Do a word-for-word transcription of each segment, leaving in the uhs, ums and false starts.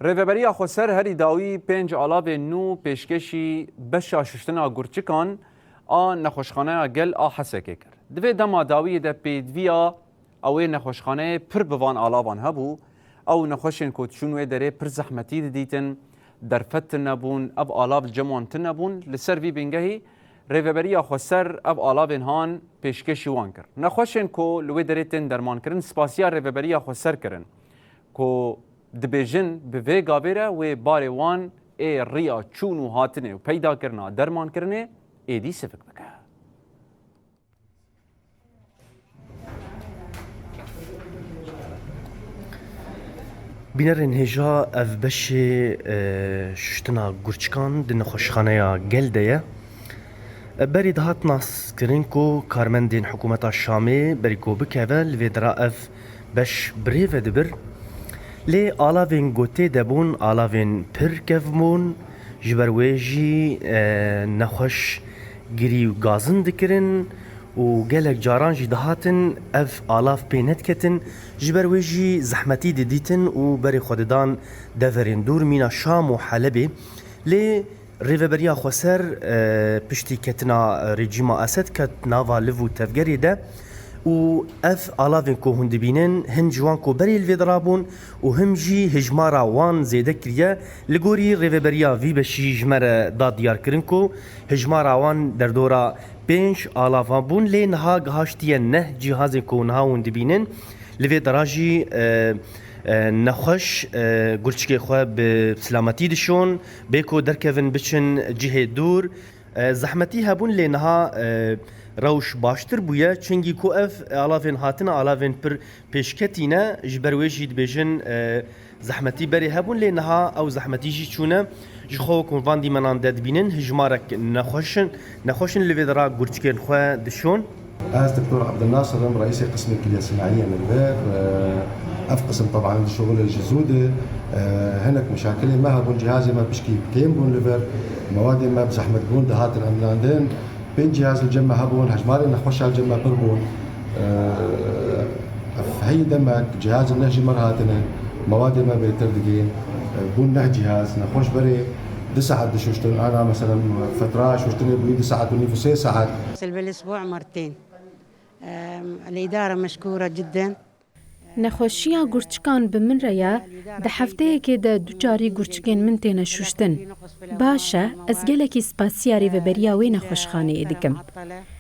Rêveberiya Xweser herî dawî pênc alavên nû pêşkêşî beşa şuştina gurçikan a Nexweşxaneya Gel a Hesekê kir. Di vê dema dawiyê de pêdiviya ew ê nexweşxaneyê pir bi van alavan hebû. Ew nexweşên ku diçûn wê derê pir zehmetî didîtin, derfet tune bûn, ev alav li cem wan tune bûn. Li ser vî bingehî Rêveberiya Xweser ev alavên han pêşkêşî wan kir. Nexweşên ku li wê derê tên dermankirin spasiya Rêveberiya Xweser kirin ku dibêjin bi vê gavê re wê barê wan ê riya çûn û hatinê û peydakirina dermankirinê êdî sivik bike. Bînerên hêja, ev beşê, e, şuştina gurçikan di nexweşxaneya Gel de ye. E, berî dihat naskirin ku karmendên hikûmeta Şamê berî ku bikeve li vê dira ev beş bi rê ve dibir. Lê alavên ku tê de bûn alavên pir kevn bûn, ji ber wê jî, e, nexweş girî û gazin dikirin û gelek caran jî dihatin ev alav pê nediketin, ji ber wê jî zehmetî didîtin û berê xwe didan deverên dûr mîna Şam û Helebê. Lê Rêveberiya Xweser, e, piştî ketina rejîma Esed ket nava liv û tevgerê de û ev alavên ku hûn dibînin, hin ji wan ku berê li vê dirabûn û him jî hijmara wan zêde kiriye. Li gorî rêveberiya vî beşî ji me re da diyarkirin ku hijmara wan derdora pênc alavan bûn, lê niha gihaştiye neh cîhazên ku niha hûn dibînin. Li vê dera jî, e, e, nexweş, e, gurçikê xwe bi silametî dişon, bê ku derkevin biçin cihê dûr. E, zehmetî hebûn, lê niha, e, rewş baştir bûye, çingî ku ev alavên hatine, alavên pir pêşketî ne, ji ber wê jî dibêjin, e, zehmetî berê hebûn, lê niha ew zehmetî jî çûne. Ji xwe wekû van dîmenan de dibînin, hijmarek nexweş in, nexweş in li vê dera gurçikên xwe dişon. Ez Doktor Abdulnasir im, reîsê qismê kiliye sinayiye min vir. Ev qisim teban dişuxile ji zû de. Hinek muşakilê me hebûn, cihazê me pişkî kêm bûn li vir. Mewadê me bi zehmet bûn dihatin emlandin. Pênc cihaz li cem me hebûn, hejmarê nexweşa li cem me pir bûn. Ev heyî demek cihazên neh jî me re hatine, mewadê me bêtir digihên. Bûn neh cihaz, nexweş berê du saet dişuştin. Ana mesela fetra şuştinê bûyî du saet û nîv û sê saet. أغسل بالأسبوع مرتين. أم، الإدارة مشكورة جدا. Nexweşiya gurçikan bi min re ye, di hefteyekê de du carî gurçikên min têne şuştin. Baş e, ez gelekî spasiya rêveberiya wê nexweşxaneyê dikim.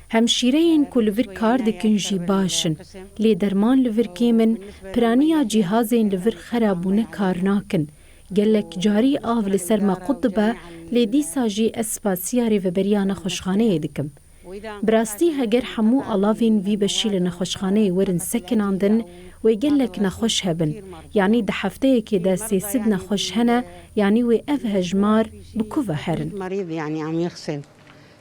Hemşîreyên ku li vir kar dikin jî baş in, lê derman li vir kêm in, piraniya cîhazên li vir xera bûne kar nakin. Gelek carî av li ser me qut dibe, lê dîsa jî ez spasiya rêveberiya nexweşxaneyê dikim. Bi rastî heger hemû alavên vî beşî li nexweşxaneyê werin sekinandin, wê gelek nexweş hebin. Yanî di hefteyekê de sê sed nexweş hene, yanî wê ev hejmar bi ku ve herin? مريض يعني عم يغسل.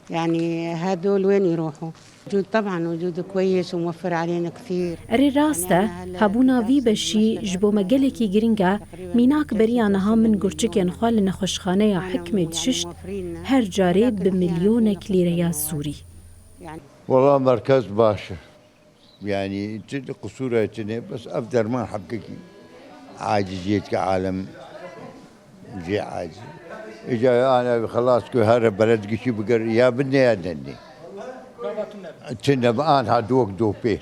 يعني هدول وين يروحوا؟ وجود، طبعا وجوده كويس وموفر علينا كثير. Erê rast e, hebûna vî beşî ji bo me gelekî giring e, mînak beriya niha min gurçikên xwe li nexweşxaneya Hikmê dişişt, her carê bi milyonek lîreya Sûrî. Wela merkez baş e. Yanî ti qisûra tune, bes ev derman hebkekî aciziyet ke alem jê aciz. Îca ana xelas ku here beled gişî biger ya binne ya dendê. Tune bi an ha dok dopêr.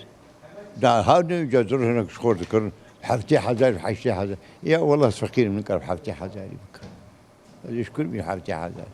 Da ha ne îca zirhinek ji xor dikirin. Heftê hezar, heştê hezar. Ya wela feqîr min kar heftê hezarî bikirin. Ez ji kur bî heftê hezar.